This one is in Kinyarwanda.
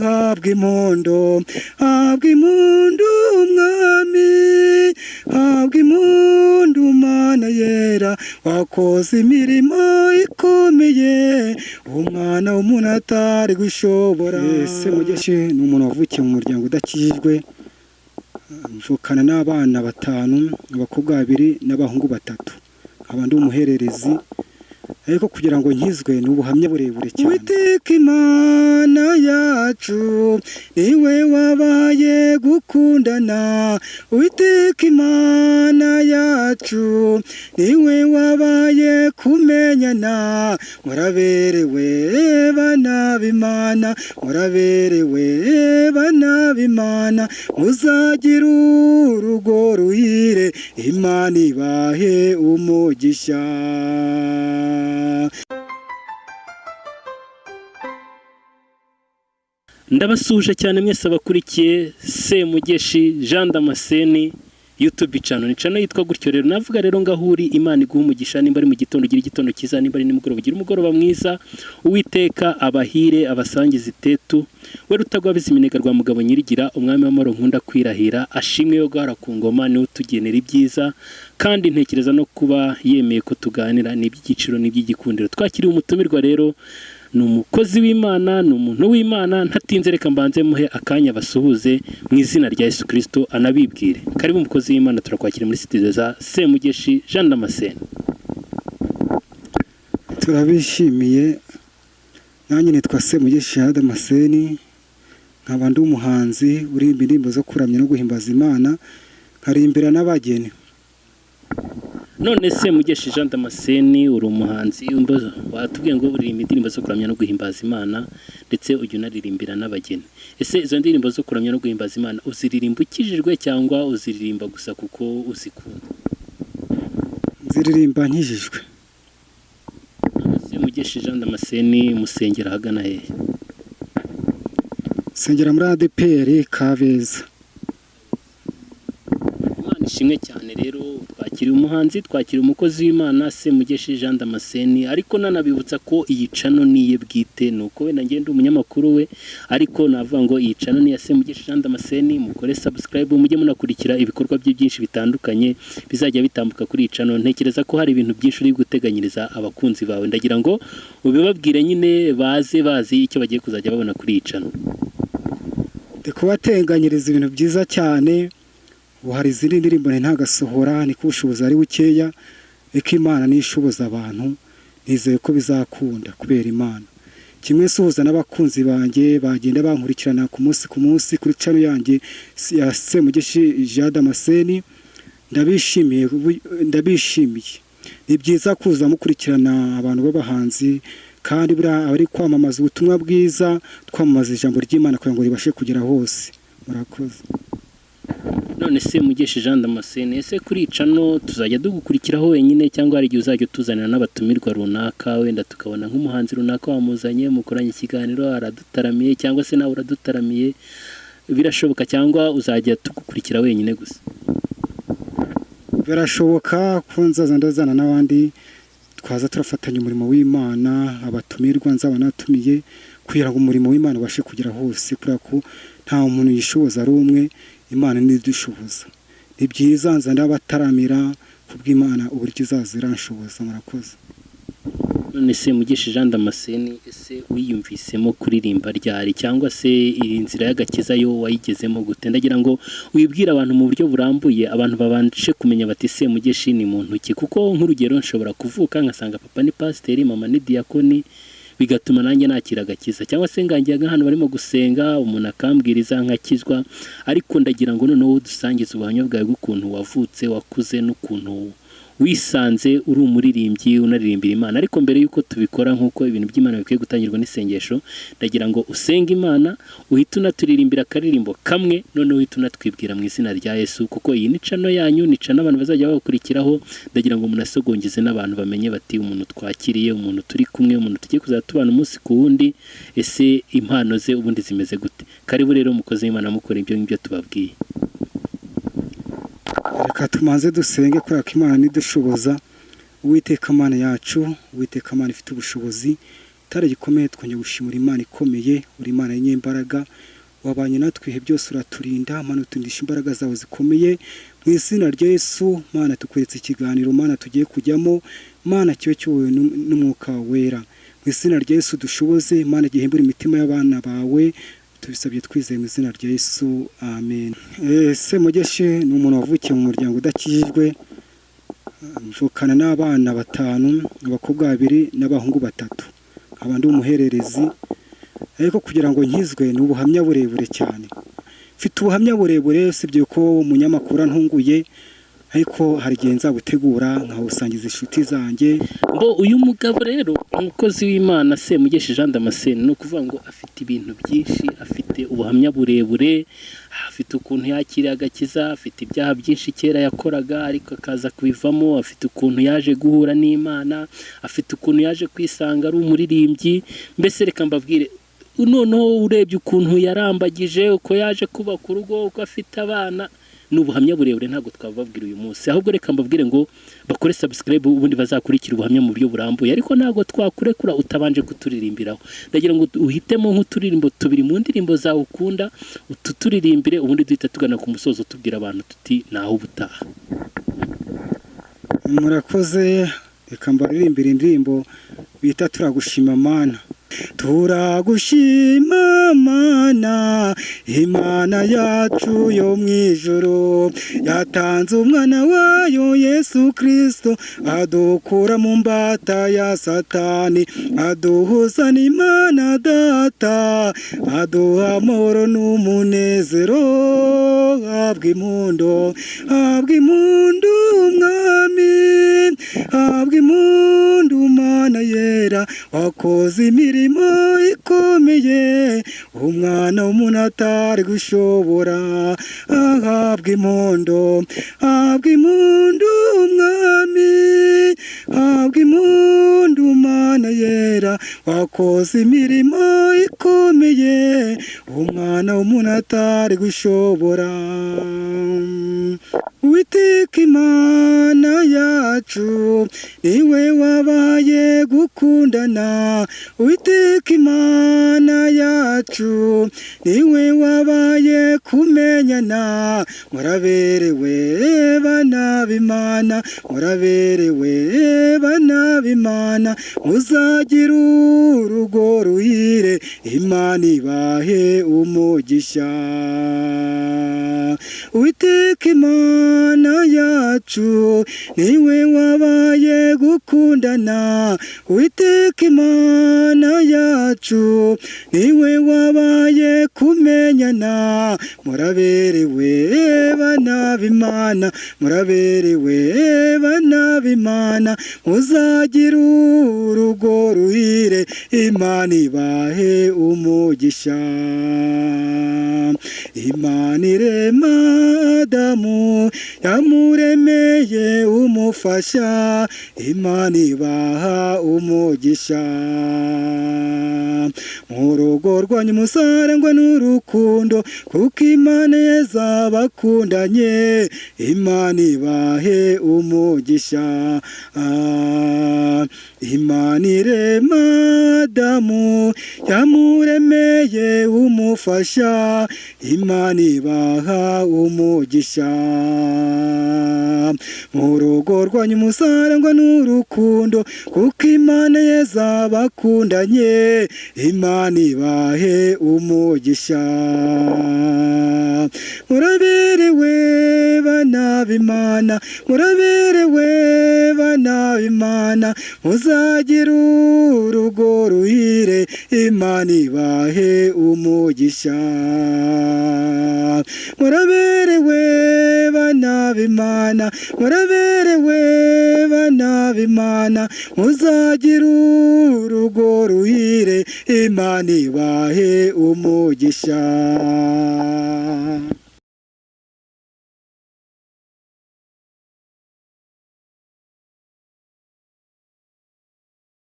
Habwa impundu, habwa impundu Mwami, habwa impundu Mana yera, wakoze imirimo ikomeye umwana w'umuntu atari gushobora. Semugeshi ni umuntu wavukiye mu muryango udakijijwe, mvukana n'abana batanu, abakobwa babiri n'abahungu batatu, nkaba ndi umuhererezi, ariko kugira ngo nkizwe ni ubuhamya burebure cyane. Uwiteka Imana yacu niwe wabaye gukundana, Uwiteka Imana yacu niwe wabaye kumenyana, muraberewe bana b'Imana, muraberewe bana b'Imana, muzagira urugo ruhire, Imana ibahe umugisha. Ndabasuhuje cyane mwese abakurikiye Semugeshi Jean Damascene YouTube channel. Ni channel yitwa gutyo rero. Navuga rero ngaho uri, Imana iguha umugisha, nimba ari mu gitondo ugira igitondo cyiza, nimba ari nimugoroba ugira umugoroba mwiza. Uwiteka abahire, abasangize itetu. We Rutagwabiza iminega rwa mugabo nyirigira, umwami w'amahoro nkunda kwirahira, ashimwe yo guhara ku ngoma, niwe utugenera ibyiza, kandi ntekereza no kuba yemeye ko tuganira ni iby'igiciro n'iby'igikundiro. Twakiriye umutumirwa rero, ni umukozi w'Imana, ni umuntu w'Imana. Ntatinze reka mbanze muhe akanya basuhuze mu izina rya Yesu Kristo, anabibwire. Karibu umukozi w'Imana, turakwakira muri studio za Semugeshi Jean Damascene. Turabishimiye, nanjye nitwa Semugeshi Jean Damascene, nkaba ndi umuhanzi uririmba indirimbo zo kuramya no guhimbaza Imana, nkarimbira n'abageni. None Semugeshi Jean Damascene, uri umuhanzi, watubwiye ngo uririmba indirimbo zo kuramya no guhimbaza Imana, ndetse ujya unaririmbira n'abageni. Ese izo ndirimbo zo kuramya no guhimbaza Imana uziririmba ukijijwe cyangwa uziririmba gusa kuko uzikunda? Nziririmba nkijijwe. Semugeshi Jean Damascene, musengera ahagana hehe? Nsengera muri ADEPR Kabeza. Imana ishimwe cyane. Rero twakiriye umuhanzi, twakiriye umukozi w'Imana Semugeshi Jean Damascene, ariko nanabibutsa ko iyi channel niye bwite, nuko wenda ngende umunyamakuru we, ariko navuga ngo iyi channel ni iya Semugeshi Jean Damascene. Mukore subscribe, mujye munakurikira ibikorwa bye byinshi bitandukanye bizajya bitambuka kuri iyi channel. Ntekereza ko hari ibintu byinshi uri guteganyiriza abakunzi bawe, ndagira ngo ubibabwire nyine baze bazi icyo bagiye kuzajya babona kuri iyi channel. Ndi kubateganyiriza ibintu byiza cyane. Ubu hari izindi ndirimbo ntagasohora, niko ubushobozi ari bukeya, ariko Imana niyo ishoboza abantu, nizeye ko bizakunda kubera Imana. Kimwe suhuza n'abakunzi banjye bagenda bankurikirana ku munsi ku munsi kuri channel yanjye ya Semugeshi Jean Damascene, ndabishimiye, ndabishimiye. Ni byiza kuza mukurikirana abantu b'abahanzi, kandi buriya abari kwamamaza ubutumwa bwiza, twamamaza ijambo ry'Imana kugira ngo ribashe kugera hose. Murakoze. None Semugeshi Jean Damascene, ese kuri channel tuzajya dugukurikiraho wenyine, cyangwa hari igihe uzajya utuzanira n'abatumirwa runaka, wenda tukabona nk'umuhanzi runaka wamuzanye mukoranye ikiganiro aradutaramiye, cyangwa se nawe uradutaramiye, birashoboka cyangwa uzajya tugukurikira wenyine gusa? Birashoboka ko nzaza ndazana n'abandi, twaza turafatanya umurimo w'Imana, abatumirwa nzaba natumiye, kugira ngo umurimo w'Imana ubashe kugera hose, kubera ko nta muntu yishoboza ari umwe, Imana niyo idushoboza. Ni byiza nza ndabataramira kubw'Imana uburyo izaza iranshoboza. Murakoze. None Semugeshi Jean Damascene, ese wiyumvisemo kuririmba ryari, cyangwa se iyi nzira y'agakiza yo wayigezemo gute? Ndagira ngo wibwire abantu mu buryo burambuye, abantu babashe kumenya bati Semugeshi ni muntu ki, kuko nk'urugero nshobora kuvuka ngasanga papa ni pasiteri, mama ni diyakoni, bigatuma nanjye nakira agakiza, cyangwa se ngangira nk'ahantu barimo gusenga umuntu akambwiriza nkakizwa. Ariko ndagira ngo noneho dusangize ubuhamya bwawe bw'ukuntu wavutse, wakuze, n'ukuntu wisanze uri umuririmbyi unaririmbira Imana. Ariko mbere y'uko tubikora, nk'uko ibintu by'Imana bikwiye gutangirwa n'isengesho, ndagira ngo usenge Imana, uhite unaturirimbira akaririmbo kamwe, noneho uhite unatwibwira mu izina rya Yesu, kuko iyi ni channel yanyu, ni channel abantu bazajya babakurikiraho. Ndagira ngo munasogongeze n'abantu bamenye bati umuntu twakiriye, umuntu turi kumwe, umuntu tugiye kuzajya tubana umunsi ku wundi, ese impano ze ubundi zimeze gute? Karibu rero umukozi w'Imana, mukora ibyo ngibyo tubabwiye. Reka tumanze dusenge kubera ko Imana nidushoboza. Uwiteka Mana yacu, Uwiteka Mana ifite ubushobozi, Gitare gikomeye, twongeye gushimira Imana ikomeye, uri Imana y'inyembaraga, wabanye natwe ibihe byose, uraturinda Mana, utundisha imbaraga zawe zikomeye. Mu izina rya Yesu Mana, tukweretse ikiganiro Mana tugiye kujyamo, Mana kibe kiyobowe n'umwuka wera. Mu izina rya Yesu dushoboze, Mana gihembure imitima y'abana bawe, tubisabye twizeye mu izina rya Yesu, amen. Semugeshi ni umuntu wavukiye mu muryango udakijijwe, mvukana n'abana batanu, abakobwa babiri n'abahungu batatu, nkaba ndi umuhererezi. Ariko kugira ngo nkizwe ni ubuhamya burebure cyane, mfite ubuhamya burebure, usibye ko umunyamakuru antunguye, ariko hari igihe nzabutegura nkawusangiza inshuti zanjye. Mbo uyu mugabo rero, umukozi w'Imana Semugeshi Jean Damascene, ni ukuvuga ngo afite ibintu byinshi, afite ubuhamya burebure, afite ukuntu yakiriye agakiza, afite ibyaha byinshi kera yakoraga ariko akaza kubivamo, afite ukuntu yaje guhura n'Imana, afite ukuntu yaje kwisanga ari umuririmbyi. Mbese reka mbabwire, noneho urebye ukuntu yarambagije, uko yaje kubaka urugo, uko afite abana, ni ubuhamya burebure, ntabwo twababwira uyu munsi. Ahubwo reka mbabwire ngo bakore subscribe, ubundi bazakurikira ubuhamya mu buryo burambuye. Ariko ntabwo twakurekura utabanje kuturirimbiraho. Ndagira ngo uhitemo nk'uturirimbo tubiri mu ndirimbo zawe ukunda, ututuririmbire, ubundi duhita tugana ku musozo tubwira abantu tuti naho ubutaha. Murakoze, reka mbaririmbire indirimbo bita Turagushima Mana. Turagushima Mana, Imana yacu yo mu ijuru, yatanze umwana wayo Yesu Kristo, adukura mu mbata ya Satani, aduhuza n'Imana Data, aduha amahoro n'umunezero. Habwa impundu, habwa impundu Mwami, habwa impundu Mana yera, wakoze imirimo ikomeye, umwana w'umuntu atari gushobora. Ahabwa impundu, habwa impundu Mwami, habwa impundu Mana yera, wakoze imirimo ikomeye, umwana w'umuntu atari gushobora. Uwiteka Imana yacu, niwe wabaye gukundana. Uwiteka Imana yacu, niwe wabaye kumenyana. Muraberewe bana b'Imana, muraberewe bana b'Imana, muzagira urugo ruhire, Imana ibahe umugisha. Uwiteka Imana yacu, niwe wabaye gukundana. Uwiteka Imana yacu, niwe wabaye kumenyana. Muraberewe bana b'Imana, muraberewe bana b'Imana, muzagira urugo ruhire, Imana ibahe umugisha. Imana irema Adamu, yamuremeye umufasha, Imana ibaha umugisha. Mu rugo rwanyu musarangwa n'urukundo, kuko Imana yazabakundanye, Imana ibahe umugisha. Imana irema Adamu, yamuremeye umufasha, Imana ibaha umugisha. Mu rugo rwanyu musarangwa n'urukundo, kuko Imana yazabakundanye, Imana ibahe umugisha. Muraberewe bana b'Imana, muraberewe bana b'Imana, muzagira urugo ruhire, Imana ibahe umugisha. Muraberewe bana b'Imana, muraberewe bana b'Imana, muzagira urugo ruhire, Imana ibahe umugisha.